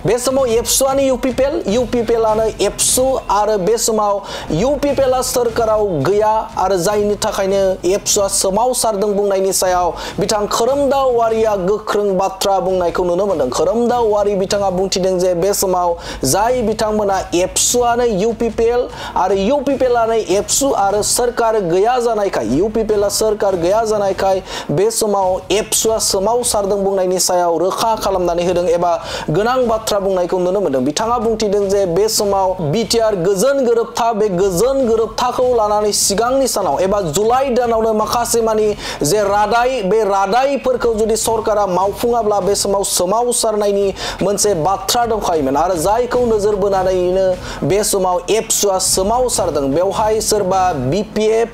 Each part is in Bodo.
बे समाव एबसुआनो यूपीपीएलआनो एबसु आरो बे समाव यूपीपीएलआ सोरखाराव गैया आरो जायनि थाखायनो एबसुआ सोमावसारदों बुंनायनि सायाव बिथां खोरोमदाव वारिया गोख्रों बाथ्रा बुंनायखौ नुनो मोनदों। खोरोमदाव वारि बिथाङा बुंथिदों जे बे समाव जाय बिथांमोना एबसुआनो यूपीपीएल आरो यूपीपीएलआनो एबसु आरो सोरखार गैया जानायखाय यूपीपीएलआ सोरखार गैया जानायखाय बे समाव एबसुआ सोमावसारदों बुंनायनि सायाव रोखा खालामनानै होदों एबा गोनां बाथ्रा बुंनायखौ नुनो मोनदों। बिथाङा बुंथिदों जे बे समाव बिटिआर गोजोन गोरोबथा बे गोजोन गोरोबथाखौ लानानै सिगांनि सानाव एबा जुलाइ दानावनो माखासे मानि जे रादाय बे रादायफोरखौ जुदि सरकारा मावफुङाब्ला बे समाव सोमावसारनायनि मोनसे बाथ्रा दंखायोमोन आरो जायखौ नोजोर बोनानैनो बे समाव एबसुआ सोमावसारदों। बेवहाय सोरबा बीपीएफ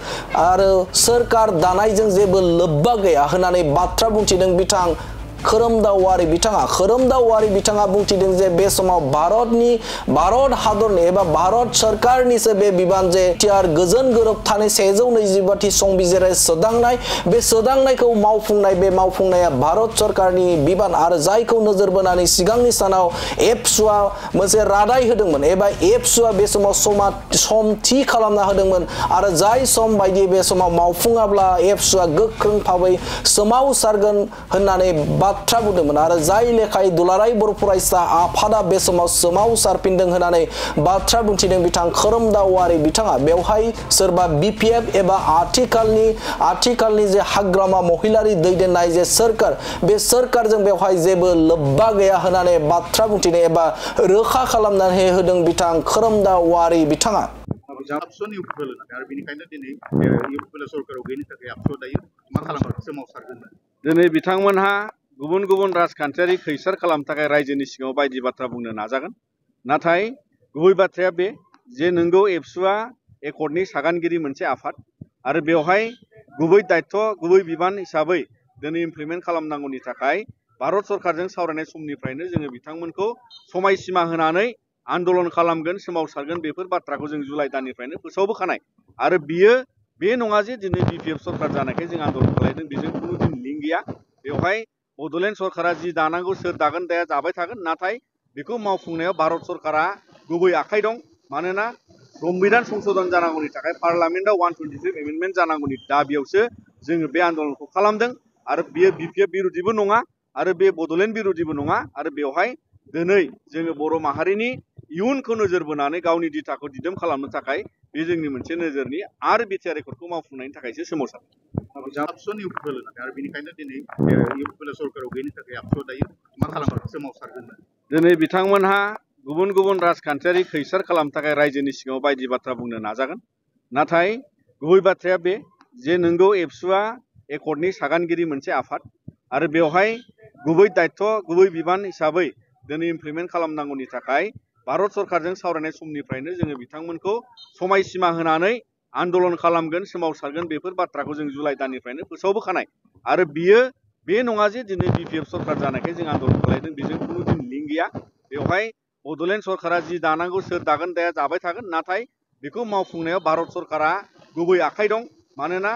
आरो सोरखार दानायजों जेबो लोब्बा गैया होननानै बाथ्रा बुंथिदों बिथां खोरोमदाव वारि बिथाङा बुंथिदों जे बे समाव भारत हादरनि एबा भारत सरकारनिसो बे बिबान जे बिटिआर गोजोन गोरोबथानि 125 संबिजिराय सोदांनाय बे सोदांनायखौ मावफुंनाय बे मावफुंनाया भारत सरकारनि बिबान आरो जायखौ नोजोर बोनानै सिगांनि सानाव एबसुआ मोनसे रादाय होदोंमोन एबा एबसुआ बे समाव सम थि खालामना होदोंमोन आरो जाय सम बायदि बे समाव मावफुङाब्ला एबसुआ गोख्रों भाबै सोमावसारगोन होननानै बाथ्रा बुंदोंमोन आरो जाय लेखायै दुलाराय बर' फरायसा आफादा बे समाव सोमावसारफिनदों होननानै बाथ्रा बुंथिदों बिथां खोरोमदाव वारि बिथाङा। बेवहाय सोरबा बीपीएफ एबा आथिखालनि जे हाग्रामा महिलारि दैदेननाय जे सोरखार बे सोरखारजों बेवहाय जेबो लोब्बा गैया होननानै बाथ्रा बुंथिदों एबा रोखा खालामनानै होदों बिथां खोरोमदाव वारि बिथाङा। दिनै बिथांमोनहा गुबुन गुबुन राजखान्थियारि खैसार खालामनो थाखाय रायजोनि सिगाङाव बायदि बाथ्रा बुंनो नाजागोन। नाथाय गुबै बाथ्राया बे जे नोंगौ एबसुआ एकर्डनि सागानगिरि मोनसे आफाद आरो बेवहाय गुबै दायित्व गुबै बिबान हिसाबै दिनै इमप्लिमेन्ट खालामनांगौनि थाखाय भारत सरकारजों सावरायनाय समनिफ्रायनो जोङो बिथांमोनखौ समायसीमा होनानै आन्दलन खालामगोन सोमावसारगोन बेफोर बाथ्राखौ जों जुलाइ दाननिफ्रायनो फोसावबोखानाय आरो बियो बे नङा जे दिनै बीपीएफ सरकार जानायखाय जों आन्दलन खालामदों बेजों खुनु दिन लिंक गैया। बेवहाय बड'लेण्ड सरकारा जि दानांगौ सोर दागोन दाया दाबाय थागोन नाथाय बेखौ मावफुंनायाव भारत सरकारा गुबै आखाइ दं। मानोना संबिधान संशोधन जानांगौनि थाखाय पार्लामेन्टआव 125 एमेन्डमेन्ट जानांगौनि दाबियावसो जोङो बे आन्दलनखौ खालामदों आरो बेयो बीपीएफ बिरोधिबो नङा आरो बे बड'लेण्ड बिरोधिबो नङा आरो बेवहाय दिनै जोङो बर' माहारिनि इयुनखौ नोजोर बोनानै गावनि दिथाखौ दिदोम खालामनो थाखाय बे जोंनि मोनसे नोजोरनि आरो बिटिआर एकर्डखौ मावफुंनायनि थाखायसो सोमावसारदों। दिनै बिथांमोनहा गुबुन गुबुन राजखान्थियारि खैसार खालामनो थाखाय रायजोनि सिगाङाव बायदि बाथ्रा बुंनो नाजागोन। नाथाय गुबै बाथ्राया बे जे नोंगौ एबसुआ एकर्डनि सागानगिरि मोनसे आफाद आरो बेवहाय गुबै दायित्व गुबै बिबान हिसाबै दिनै इमप्लिमेन्ट खालामनांगौनि थाखाय भारत सरकारजों सावरायनाय समनिफ्रायनो जोङो बिथांमोनखौ समायसीमा होनानै आन्दलन खालामगोन सोमावसारगोन बेफोर बाथ्राखौ जों जुलाइ दाननिफ्रायनो फोसावबोखानाय आरो बियो बे नङा जे दिनै बीपीएफ सरकार जानायखाय जों आन्दलन खालामदों बेजों खुनु दिन लिंक गैया। बेवहाय बड'लेण्ड सरकारा जि दानांगौ सोर दागोन दाया दाबाय थागोन नाथाय बेखौ मावफुंनायाव भारत सरकारा गुबै आखाइ दं। मानोना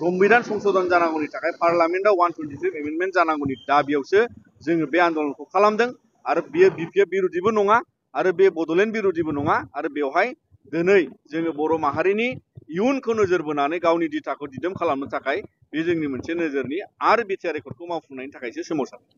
संबिधान संशोधन जानांगौनि थाखाय पार्लामेन्टआव 125 एमेन्डमेन्ट जानांगौनि दाबियावसो जोङो बे आन्दलनखौ खालामदों आरो बेयो बीपीएफ बिरोधिबो नङा आरो बे बड'लेण्ड बिरोधिबो नङा आरो बेवहाय दिनै जोङो बर' माहारिनि इयुनखौ नोजोर बोनानै गावनि दिथाखौ दिदोम खालामनो थाखाय बे जोंनि मोनसे नोजोरनि आरो बिटिआर एकर्डखौ मावफुंनायनि थाखायसो सोमावसारदों।